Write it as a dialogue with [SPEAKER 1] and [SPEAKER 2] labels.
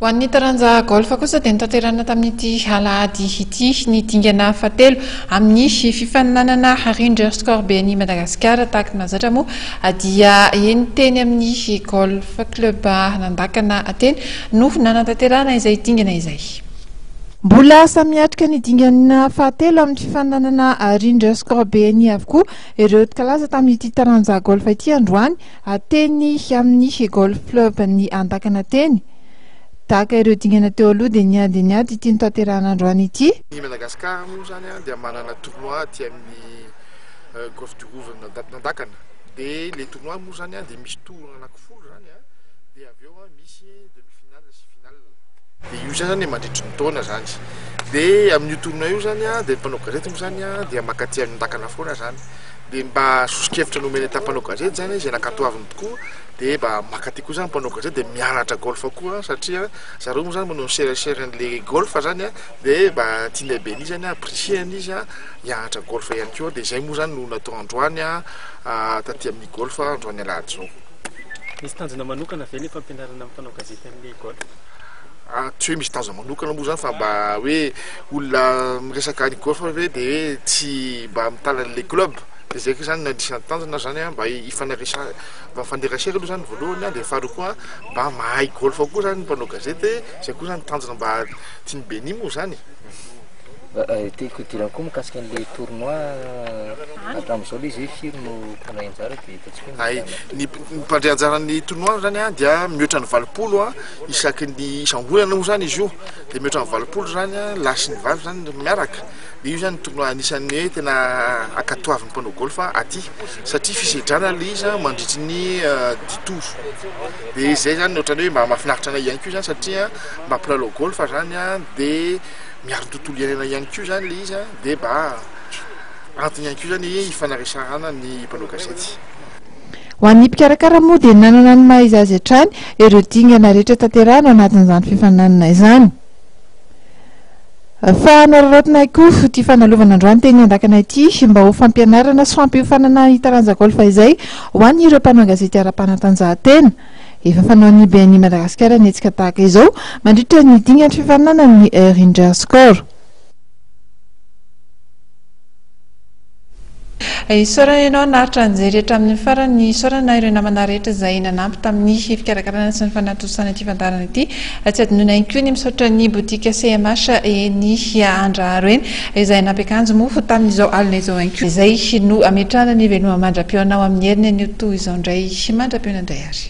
[SPEAKER 1] Ho an'ny taranja golf kosa dia notanterahina tamin'ity alahady ity ny dingana fahatelo amin'ny fifaninanana Rangers Corps-BNI Madagasikara. Tahaka ny mahazatra moa dia eny teny amin'ny Golf Club Nandakana teny no nanatanterahana izay dingana izay. Mbola samy miatrika ny dingana fahatelo amin'ny fifaninanana Rangers Corps-BNI avokoa ireo kalaza tamin'ity taranja golf ity androany teny amin'ny Golf Club-n'ny Andakana teny. Tahaka ireo dingana teo aloha dia niady niady ity notanterahana androany ity.
[SPEAKER 2] Ny Madagascar moa zany dia manana tournoi aty amin'ny Golf du Rove Nandakana dia le tournoi moa zany dia misy tour anankifolo zany dia avy eo misy demi finale sy finale dia io zany mandritry ny taona zany dia amin'io tournoi io zany dia ny mpanao gazety moa zany dia mankaty Andakana foana zany dia mba soso-kevitra nomena tamin'ny mpanao gazety zany izay nankatoaviny tokoa dia mba mankaty koa zany mpanao gazety dia mianatra golf koa satria zareo moa zany manao ny serasera an'le golf zany a dia mba tianay be an'izy zany ampirisihana izy a hianatra golf ihany koa dia izay moa zany no natao androany a taty amin'ny golf androany alahady izao.
[SPEAKER 3] Misy tanjona manokana ve le fampianarana amin'ny mpanao gazety an'le golf?
[SPEAKER 2] Tsy hoe misy tanjona manokana moa zany fa mba hoe olona miresaka ny golf ve dia hoe tsy mba mitana an'le club dia zay koa zany no anisan'ny tanjona zany a mba hifanaresa mba mifanerasera aloha zany voalohany a dia faharoa koa mba mahay golf koa zany ny mpanao gazety zay koa zany tanjona mba tian'i Beni moa zany.
[SPEAKER 4] Tiako hidirana koa mikasika an'le tournoi hatramin'izao le izy hoe firy no mpandray anjara dia hitantsika hoe
[SPEAKER 2] Hay, ny mpandray anjaran'ny tournoi zany a dia mihoatra ny 80 a isaky ny isam-bolana moa zany izy io dia mihoatra ny 80 zany a lahy sy ny vavy zany miaraka dia io zany tournoi anisan'ny hoe tena ankatoavin'ny mpanao golf aty satria fisedrana le izy mandritry ny 10 tours dia izay zany ohatran'ny hoe mba mahafinaritra anay ihany koa zany satria mba mpilalao golf zany a dia miaro ny tontolo iainana ihany koa zany le izy a dia mba antony ihany koa zany hifanaresahana ny mpanao gazety.
[SPEAKER 1] Ho an'ny mpikarakara moa dia nanana ny maha izy azy hatrany ireo dingana rehetra tanterahina ao anatin'izany fifaninanana izany. Fa noraraotina koa ity fanalovana androany teny Andakana ity mba ho fampianarana sy fampiofanana ny taranja golf izay ho an'ireo mpanao gazety ara-panatanjahantena. Efa fanaon'ny BNI Madagasikara ny hetsika tahaka izao mandritra ny dingan'ny fifaninanana ny Rindra Score. Isaorana ianao naharitra nijery hatramin'ny farany. Isaorana ireo namana rehetra izay nanampy tamin'ny fikarakarana sy ny fanatontosana ity fandaharana ity. Tsy adinoina ihany koa ny misaotra ny boutique CMH eny Andraharo eny izay nampiakanjo mofo tamin'izao alina izao ihany koa. Izay no ametrahana ny veloma mandra-pihaona ho amin'ny heriny anio toy izao indray. Mandra-pihaona indray ary.